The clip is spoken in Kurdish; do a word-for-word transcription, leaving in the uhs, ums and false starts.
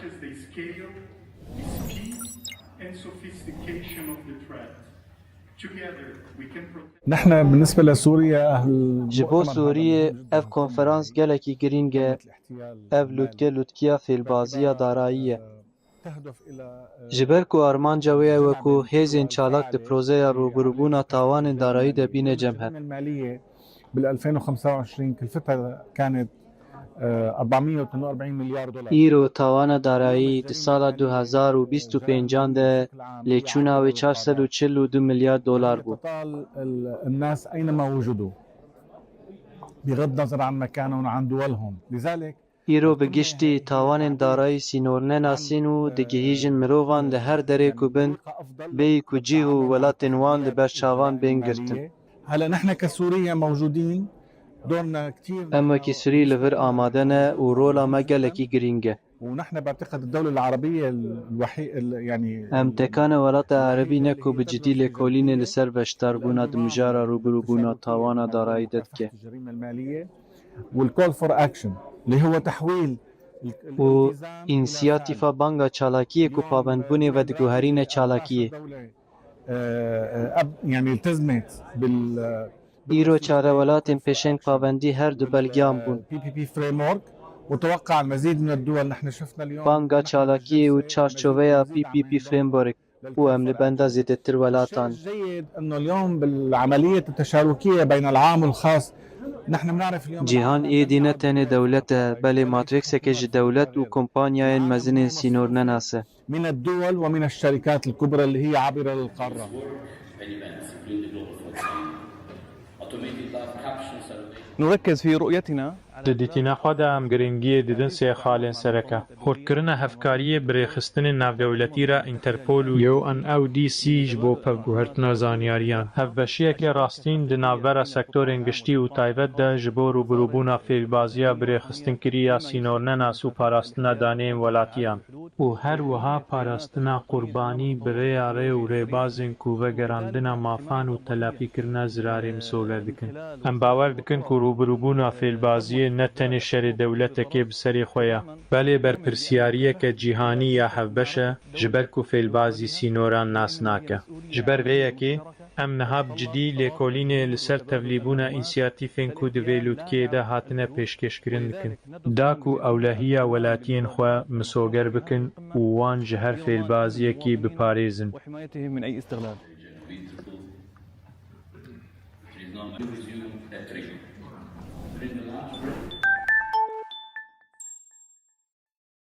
The scale, the speed and sophistication of the threat. Together, we can protect نحن بالنسبة لسوريا أهل Ji bo Sûriyê ev konferans gelekî girîng e. Ev lûtke lûtkiya fêlbaziya darayî ye. Ji ber ku armanca wê ew e ku hêzên çalak di projeya rûbirûbûna tawanên darayî de bîne cem hev. المالية بال ألفين وخمسة وعشرين كلفتها كانت آه، أربعمية وتنين وأربعين مليار دولار. Îro tawana darayî di sala du hezar û bîst û pêncan de lêçûna wê çar sed û çil û du milyar dolar bû. تطال ال- الناس أينما وجدوا بغض النظر عن مكانهم وعن دولهم. لذلك Îro bi giştî tawanên darayî sînor nenasîn û digihîjin mirovan li her derê ku bin, bêyî ku cih û welatên wan li ber çavan bên girtin. هلا نحن كسوريا موجودين، دورنا كثير Em wekî Sûrî li vir amade ne û rola me gelekî girîng e. ونحن بعتقد الدولة العربية الوحيدة يعني Em tekane welata erebî ne ku bi cidî lêkolînê li ser beşdarbûna di mijara rûbirûbûna tawana darayî de dike. الجريمة المالية وال call for action اللي هو تحويل û însiyatîfa banga çalakiyê ku pabendbûnê vediguherîne çalakiyê. آه، آه، أب- يعني التزمت بال Îro çare welatên pêşeng pabendî her du belgeyan bûn. P P P framework. وتوقع المزيد من الدول. نحن شفنا اليوم Banga çalakiyê û çarçoveya P P P framework û em li benda zêdetir welatan. الشيء الجيد انه اليوم بالعمليه التشاركيه بين العام والخاص نحن بنعرف اليوم Cîhan êdî ne tenê dewlet e, belê matrîkseke ji dewlet û kompanyayên mezinên sînor nenas e. من الدول ومن الشركات الكبرى اللي هي عابره للقاره. نركز في رؤيتنا على Di dîtina xwe de em giringiyê didin sê xalên sereke. Xurtkirina hevkariyê bi rêxistinên navdewletî re Interpol û U N O D C ji bo pevguhertina zanyariyan. Hevbeşiyeke rastîn di navbera sektorên giştî û taybet de ji bo rûbirûbûna fêlbaziya bi rêxistinkirî ya sînornenas û parastina daneyên welatiyan. Û her wiha parastina qurbanî bi rêya rê û rêbazên ku vegerandina mafan û telafîkirina zirarê misoger dikin. Em bawer dikin ku rûbirûbûna fêlbaziyê ne tenê şerê dewletekê bi serê xwe ye, belê berpirsiyariyeke cîhanî ya hevbeş e, ji ber ku fêlbazî sînoran nas nake. Ji ber vê yekê, em niha bi cidî lêkolînê li ser tevlîbûna însiyatîfên ku di vê lûtkeyê de hatine pêşkêşkirin dikin. Da ku ewlehiya welatiyên xwe misoger bikin û wan ji her fêlbaziyekî biparêzin. وحمايتهم من أي استغلال.